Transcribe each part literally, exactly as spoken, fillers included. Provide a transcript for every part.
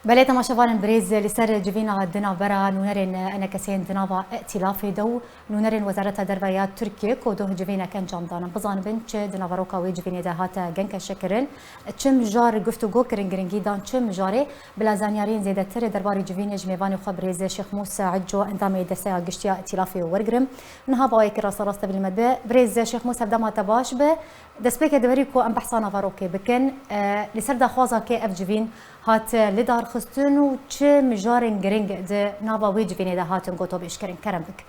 Belê temaşevanên birêz, li ser civîna di navbera nûnerên enekesên di nava îtîlafê de û nûnerên Wezareta Derve ya Tirkiyê ku doh civînek encam danin, bizanibin çi di naveroka wê civînê de hate genkeşekirin, çi mijar guftûgo kirin, giringî dan çi mijarê. Bila zanyariyên zêdetir derbarê civînê ji mêvanê xwe birêz Şêx Mûsa Ecco, endamê Desteya Giştî ya Îtîlafê wergirim. Niha bi awayekî rasterast tevlî me dibe. Birêz Şêx Mûsa, dema te baş be. Destpêkê diberî ku em behsa naverokê bikin, e, li ser daxwaza kê ev civîn hat lidarxistin û çi mijarên giring di nava wê civînê de hatin gotobêjkirin? Kerem bik.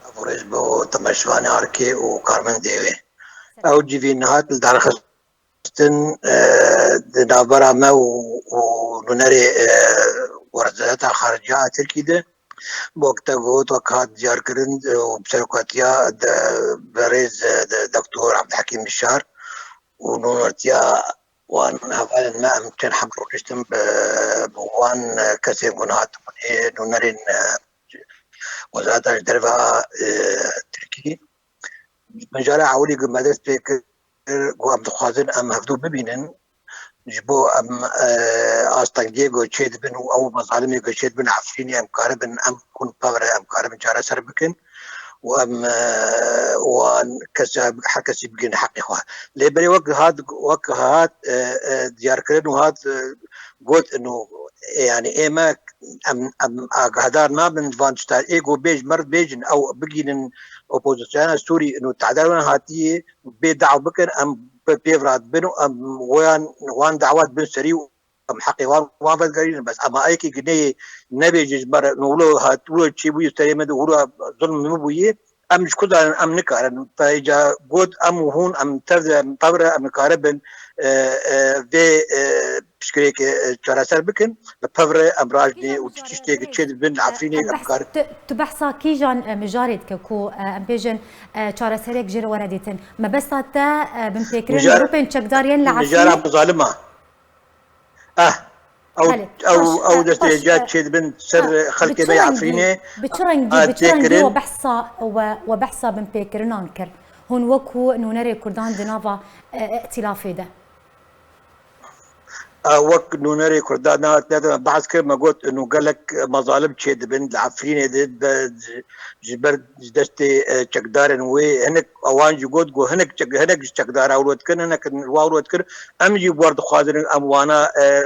Ev rêj bo temaşevanê Arkê û karmendê wê. Ew civîn hat lidarxistin, e, di navbera me û, û nûnerê, e, Wezareta Xarice ya Tirkî de. Wek te got, wek hat diyarkirin, e, û bi serokatiya de, berêz, e, de, Doktor Abdulhekîm Bişar û nûnertiya wan hevalên me, em çend heb rûniştin bi, bi wan, e, kesên ku hatibûn ê nûnerên, e, Wezareta ji Derve a, e, Tirkî. Mijara ewilî ku me dest pê kir, ku em dixwazin em hevdû bibînin, ji bo em, e, astengiyê ku çêdibin û ew mezalimê ku çêdibin Efrînê, em karibin, em hûn pev re em karibin çareser bikin û em, e, wan kesa, her kesî bigihînin heqê xwe. Lê berê wek hat, wek hat, e, e, diyarkirin û hat, e, got, ino, e, yani ê me, em, em agahdar nabin van tişta. Ê ku bêj, mer bêjin, ew bigînin opozisyona Sûrî, ino, tehdar wan hatiye, bê daw bikin, em bi pêv re dibin û em wan, wan dawa dibin serî û em heqê wan, wan vegerînin. Bes ema êkî gineyê nebêje ji me re, wilo hat, wilo çêbûyî serê me de, wilo zulm min bûyî, em ji ku zanin, em nikarin. Te îca got, em û hûn, em tev de, em tev re, em nikaribin, e, e, vê, e, piştgirêkê, e, çareser bikin. Bi pev re em rajinê û çi tiştê çê dibin li Efrînê em karin. Tu, tu behsa kîjan, e, mijarê dike ku, e, em bêjin, e, çareserek jê re were dîtin? Mebesta te, e, binpêkirin Mijar-, grûpên çekdar yên li Efrînê? Mijara mezalima. Eh, ew, Belê, ew, baş, ew e, destê baş, ca e, çêdibin ser ha, xelkê me ya Efrînê. Bi çi rengî, bi çi rengî we behsa, we, we behsa binpêkirinan kir? Hûn wekû nûnerê Kurdan di nava, e, e, îtîlafê de. A, wek nûnerê Kurdan ne, ne, ne, behs kir, me got, nû gelek mezalim çêdibin li Efrînê de, be, ji, ji ber ji destê, e, çekdarên wê, hinek wan jî got, got, hinek çek-, hinek ji çekdara wilo dikin, hinek wa wilo dikin, em jî wer dixwazin, em wana, e,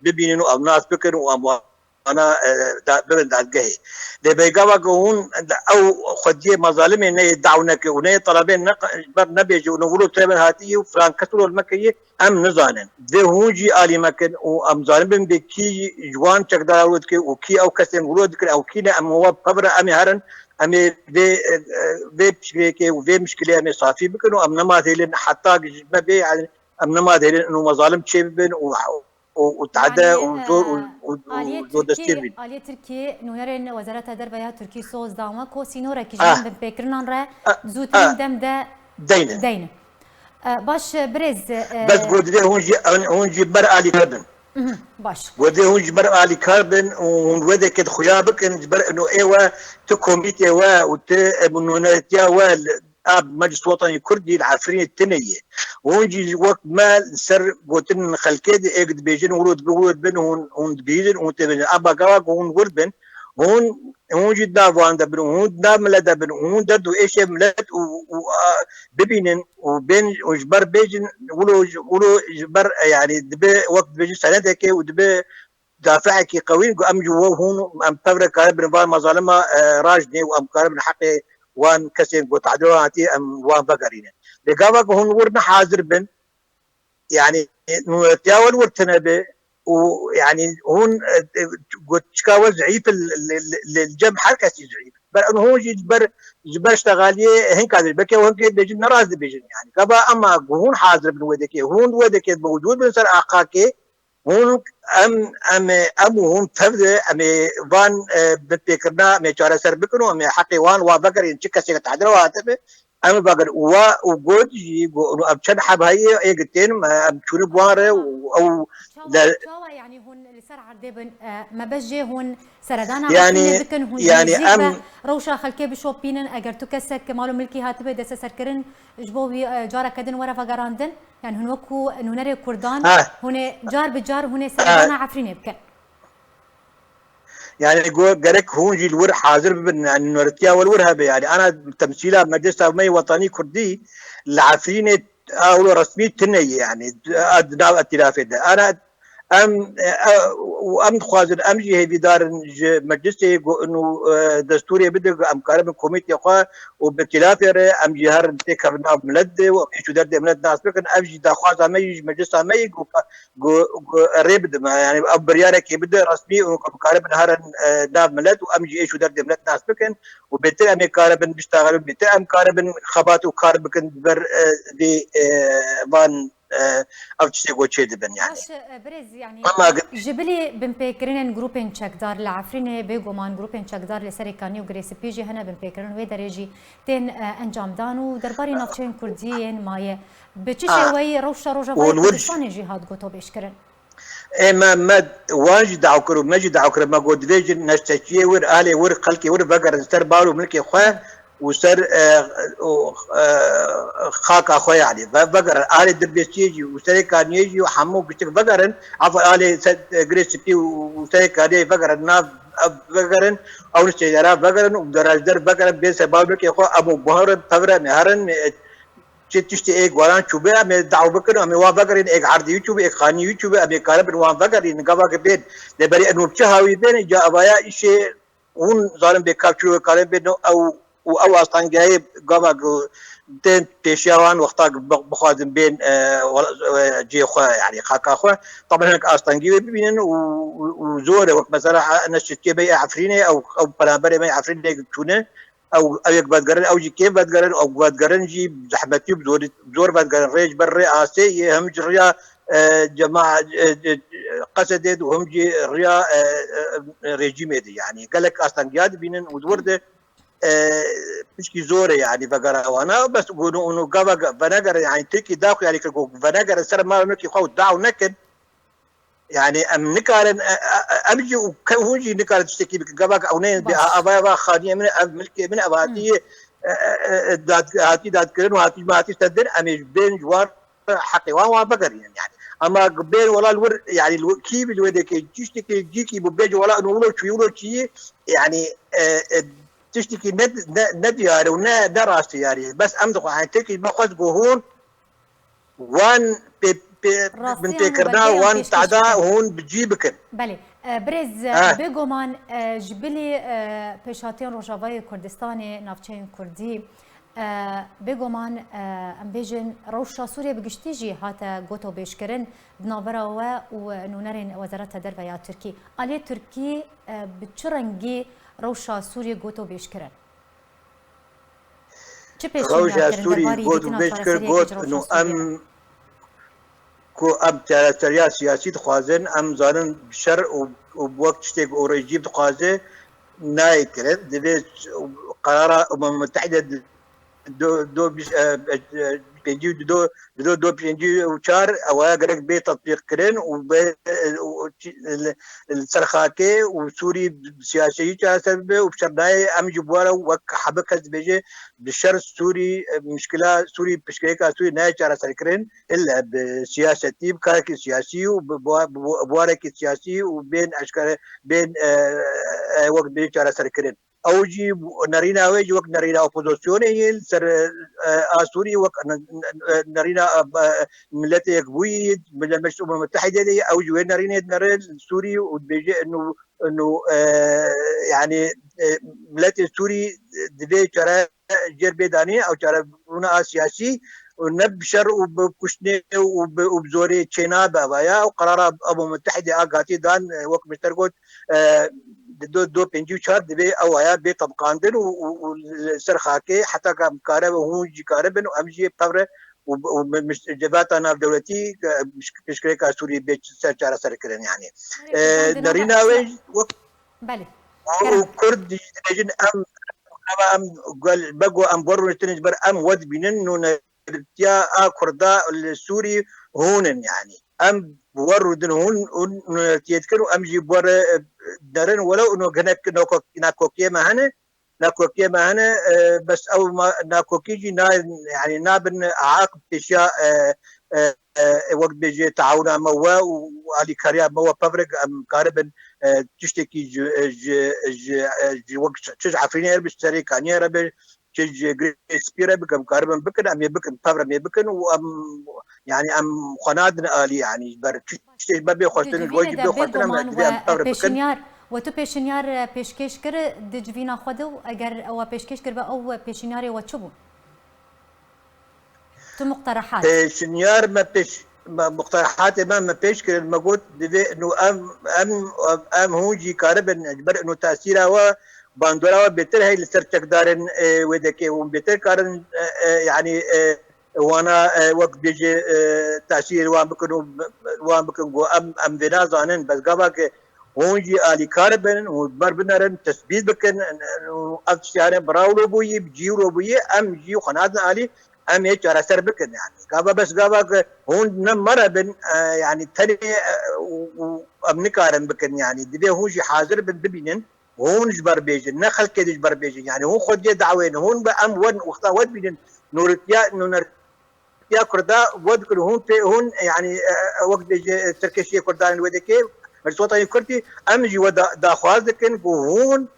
bibînin û em nas bikin û em wana, e, da-, bibin dadgehê. Lê bêgava ku hûn ew xwediyê mezalimê neyê daw neke û neyê telebê ne, ji ber nebêje û ne wilo tevin hatiye û filan kes wilo me kiriye, em nizanin. Divê hûn jî alî me kin û em zanibin bê kî ji wan çekdara wilo dike û kî ew kesên wilo dikin, ew kî ne, em wan pev re em ê herin, em ê vê, e, e, vê piştgirêkê û vê mişkilê em ê safî bikin û em nema dihêlin heta ji me bê, yani, em nema dihêlin û mezalim çê bibin û, û, û tehde û zor û, û, û zor destê bibin. Aliyê Tirkiyê, nûnerên Wezareta Derve ya Tirkî soz dan we ku sînorekî ji van binpêkirinan re zûtirîn dem de deynin. E, baş, birêz, e, Bes got divê hûn jî, hûn, hûn jî ber alîkar bin. Mhm, baş. Got divê hûn ji ber alîkar bin û hûn wê dekê xuya bikin, ji ber ino ê we, tu komîtê we û tu, e, nûnertiya we li, a Meclis Wetanî Kurdî li Efrînê tune ye. Hûn jî wek me li ser gotin xelkê di êk dibêjin, wilo dibin, wilo dibin, hûn, hûn dibihîzin, hûn têbêjin. Eba gava ku hûn wir bin, hûn, hûn jî di nav wan de bin, hûn di nav milet de bin, hûn derd û êşê milet û, û, a, bibînin û bên û ji ber bêjin, wilo, wilo ji ber, e, yani dibe wek dibêjin senedekê û dibe dafeekî qewî, ku em ji we hûn, em pev re karibin van mezalima, e, rajinê û em karibin heqê wan kesên ku tadê wan hatiye em wan vegerînin. Lê gava ku hûn wir ne hazir bin, yani nûnetiya we li wir tune be û yani hûn, e, e, gotika we zîf li, li, li, li cem her kesî zîf. Ber hûn jî ji ber, ji ber ştegaliyê hinka dibêjin. Belkî ew hinkê dibêjin, ne rast dibêjin yani. Gava ema ku hûn hazir bin wê dekê, hûn wê dekê mewcûd bin ser aqakê, hûn, em, em, em û hûn tev de, em ê van, e, binpêkirina, em ê çareser bikin û em ê heqê wan wa vegerînin, çi kesê ke tehdê wa hatibe, em ê vegerin. Û wa, û got jî, got, em çend heb heye, ê gitên, em çûne bi wan re û ew Çawa, de çawa, yani hûn li ser erdê bin, e, me bes jê hûn seredana Yani, Efrînê bikin, hûn jî yani nêzîk em be rewşa xelkê bişopînin, eger tu kesek mal û milkî hatibe desteserkirin, ji bo wî, e, careke din were vegerandin? Yani hûn wekû nûnerê Kurdan, ha, hûn ê car bi car hûn ê, ha, serhildana Efrînê bikin. Yani go-, gerek hûn jî li wir hazir bibin, yani nûnertiya we li wir hebe. Yani ana temsîla Meclisa me yê Wetanî Kurdî li Efrînê a wilo resmî tune ye, yani a di nav îtîlafê de. Ana em, e, e, û em dixwazin, em jî hêvîdar in ji Meclisê ku û, e, destûrê bide ku em karibin komîtê xwe û bi îtîlafê re em jî herin têkevin nav milet de û em êş û derdê milet nas bikin. Ev jî daxwaza me yî ji Meclisa me yî ku, ku, ku rê bide me. Yani ev biryarekê bide resmî û em karibin herin, e, nav milet û em jî êş û derdê milet nas bikin û bêtir em ê karibin biştaxilin, bêtir em karibin xebat û kar bikin di ber, e, vê, e, van, e, ev tiştê ku çêdibin yani. Baş, e, birêz, yani, ama ji bilî binpêkirinên grûpên çekdar li Efrînê, bêguman grûpên çekdar li Serê Kaniyê û Girê Spî jî hene binpêkirin wê derê jî tên, e, encamdan û derbarê navçeyên Kurdî yên maye. Bi çi şêweyî rewşa Rojavayê Kurdistanê jî hat gotobêjkirin? Ê me, me wan jî daw kir û me jî daw kir, me got divê ji neştekiyê wir, alê wir, xelkê wir vegerin ser bar û milkê xwe û ser, e, û, e, xaka xwe, yani ve-, vegerin. Alê Dirbêsiyê jî û Serê Kaniyê jî û hemû giştik vegerin. Efa alê ser, e, Girê Spî û, û Serê Kaniyê vegerin, nav, ev vegerin, ew nişteyera vegerin û derajder vegerin, bên ser bar û milkê xwe, em û buherin, pevre me herin, me, çi tiştê ê gwaran çûbe, em ê daw bikin, em ê wan vegerîn, êk erdî wî çûbe, êk xanî wî çûbe, em ê karibin wan vegerîn, gava ke bên. Lê berî eno bi çi hawî bên, ca avaya îşê hûn zanin bê kav çilo karin bên ew û ew astengehê gava ku tên pêşiya wan wexta ku bi-, bixwazin bên, e, wela-, e, cihê xwe, yani xaka xwe. Taben hinek astengî wê bibînin û, û, û zor e, wek mesela, e, neştiyê me yê Efrînê, ew, ew penaberê me yê Efrînê çûne, ew, ew yek vedigerin, ew jî kê vedigerin, ew vedigerin jî zehmetî û bi zorî, bi zor vedigerin, rê ji ber rê asê yê, him ji riya, e, cema-, e, e, Qesedê de û him jî riya, e, e, e, rejîmê de. Yani gelek astengiya dibînin û di wir de, e, pişkî zor e yani vegera wana. Bes hûn, hûn gava ge-, venegerin, yani Tirkî daxuyanî kir ku venegerin ser mal û milkê xwe û daw nekin. Yani em nikarin, e, e, e, em jî û ke-, hûn jî nikarin tiştekî bikin. Gava ke ew neyên bê, baş, a-, avaya va xaniyê min, ev milkê min, ev hatî, e, e, e, e, dad-, hatî dadkirin û hatî, me hatî sedin, em ê bên ji wan heqê wan, wan vegerînin yani. Ama bên wela li wir, yani li wir, kî bi li wê deke, tiştekî cîkî bû bêje wela ino wilo çûyî, wilo çiyî, yani, e, e, tiştekî ne, ne, ne diyar e û ne, ne rast e yani. Bes em dixwe, yani Tirkî me xwest ku hûn wan pê, pê, rastî min pêkirina wan, tada hûn bi cî bikin. Belê. E, birêz, e, ha, bêguman, e, ji bilî, e, pêşhatiyên Rojavayê Kurdistanê, navçeyên Kurdî, e, bêguman, e, em bêjin rewşa Sûriyê bi giştî jî hate gotobêjkirin di navbera we û nûnerên Wezareta Derve ya Tirkî. Aliyê Tirkî, e, bi çi rengî rewşa Sûriyê gotobêjkirin? Çi pêşniyar kirin derbarî dîtina çareseriyeke ji rewşa Sûriyê re? Got, got, em ku em çareseriya siyasî dixwazin, em zanin şer û, û wek tiştek û rejîm dixwaze, nayê kirin. Divê qerara Umem Mutehîde di do, do, e, e, pêncî û du, do, do, do pêncî û çar, ew gerek bê tetbîq kirin û bê, e, û çi, li, li ser xakê û Sûrî bi siyaseyî çareser bibe û bi şer nayê. Em ji bo re wek hebe kes dibêje, bi şer Sûrî, e, mişkila Sûrî, pişkirêka Sûrî nayê çareserkirin, ille bi siyasetî, bi karekî siyasî û bi, bi, bi, bi warekî siyasî û bên eşkere, bên, e, e, wek bê çareserkirin. Ew jî nerîna wê jî wek nerîna opozisyonê ye li ser, e, a Sûrî, wek ne-, ne-, nerîna, e, Miletê Yekbûyî, Meclis Umem Mutehîde de ye, ew jî wê nerînê dinere li Sûrî û dibêje inu, inu, e, yani, e, miletê Sûrî divê çare jêr bê danî, ew çarebûna a siyasî û ne bi şer û bi kuştinê û bi, û bi zorê çênabe vaya. Ew qerara Umem Mutehîde a gatî dan, e, wek min ji te re got, e, di do, do pêncî û çar divê ew aya bê tebqandin û, û, û li ser xakê heta ka em kare ve hûn jî karibin û em jî pevre û, û mi-, mi-, civata navdewletî, e, pişk-, pişkirêka Sûrî bê ser çareserkirin yani. E, nerîna wê wek Belê. Û Kerem. Kurd jî dibêjin em, em gel, bego em wer rûniştin ji ber em we dibînin nûne Tiya a Kurda li Sûrî hûn in, yanî. Em bi we rûdin hûn, hûn nûnertiyê dikin û em jî bi we re, e, derin, welew ino hinek nako-, nakokiyê me hene, nakokiyê me hene, e, bes ew ma-, nakokî jî na-, yanî nabin aaq pêşiya, e, e, e, wek bêjê taawuna me we û alîkariya me we pevrik em karibin, e, tiştekî ji, e, ji, ji, e, ji wek çi ji Efrînê re bi, ji Serê Kaniyê re bi, çi ji Girê Spî re bi, em karibin bikin, em ê bikin, pevre em ê bikin û em, yanî em xwe nadin alî, yanî ber tiştê ji ber bê xwestin, ji bo jî bê xwestin em divê em pevre bikin. Pêşinyar, we tu pêşinyar, e, pêşkêş kir di civîna xwe de û eger ew pêşkêş kiribe, ew pêşinyarê we çi bû? Tu muqterehat. Pêşinyar me pêş, me, muqterehatê me, me pêş kirin, me got, divê, ino em, em, em hûn jî karibin, ji ber ino tesîra we, bandora we bêtir hey li ser çekdarên, e, wê dekê hûn bêtir karin, e, e, yanî, e, wana, e, wek bêjê, e, tesîr wan bikin û wan bikin ku em, em vê nazanin, bes gava ke hûn jî alîkar bin, hûn ber binerin, tesbît bikin, û ev tiştê hene bi raw lo bûyî, bi cî lo bûyî, em jî xwe nadin alî, em ê çareser bikin. Yanî gava bes gava ke hûn ne me re bin, e, yanî tenê, e, û, û em nikarin bikin. Yanî divê hûn jî hazir bin, bibînin, hûn ji ber bêjin, ne xelkê di ji ber bêjin. Yanî hûn xwediyê dawên, hûn bi em wen wexta we dibînin, nûretiya, nûnertiya Kurda we dikin, hûn pê, hûn, yanî, e, e, wek dibêje, e, serkeşiyê Kurdan wê dike, Mirsotayê Kurdî, em jî we da-, daxwaz dikin ku hûn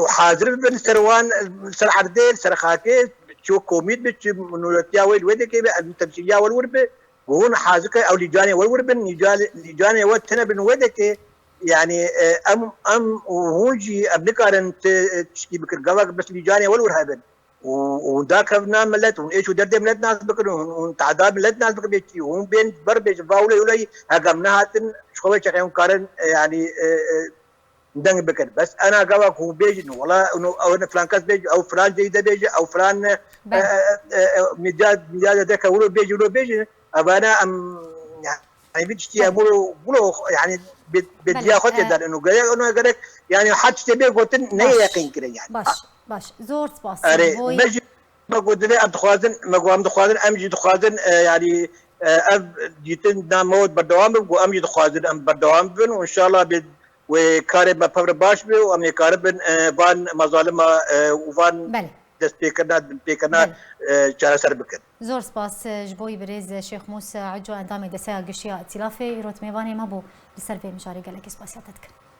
hazir bibin ser wan, ser erdê, ser xakê, çi komît bi, çi nûretiya wê li wê dike bi, em temsîliya we li wir bi, ku hûn hazir ke ew lîcanê we li wir bin, lîca-, lîcanê we tine bin wê dike, yanî, e, em, em û hûn jî em nikarin ti, e, tiştî bikin. Gava bes lîcanê we li wir hebin. Û, û dakevna millet, hûn êş û derdê millet nas bikin, hûn, hûn tahda millet nas bikin, bê çî, hûn bên ber bêjin, va wile wile hegam nehatin, ji xwe çeqê hûn karin, e, yanî, e, e, deng bikin. Bes ena gava ku hûn bêjin, wela, û, ew ne filan kes bêjin, ew filan ceyde bêjin, ew filan, e, Belê. e, e, e, medya, medya de deke wilo bêjin, wilo bêjin, evana em, yanî, vî tiştî em Belê. wilo, wilo, yanî, bê, bê Belê, diya xwe e, tê derin û gerek, û gerek, yanî, her tiştê bê gotin, ne Baş. yeqîn kirin, yanî. Baş, baş. Zor spas. Erê, Boyî. me jî, me got divê em dixwazin, me got em dixwazin, em jî dixwazin, e, yanî, e, ev dîtin na me got berdewam bibin, got em jî dixwazin em berdewam bibin û înşallah bê wê karê me pevre baş be û em ê karibin, e, van mezalima, e, û van Belê. destpêkirina, binpêkirina, Belê. e, çareser bikin. Zor spas, e, ji bo wî birêz, e, Şêx Mûsa Eco, endamê Desteya Giştî ya Îtîlafê, îro mêvanê me bû, li ser vê mijarê gelekî spasiya te dikin.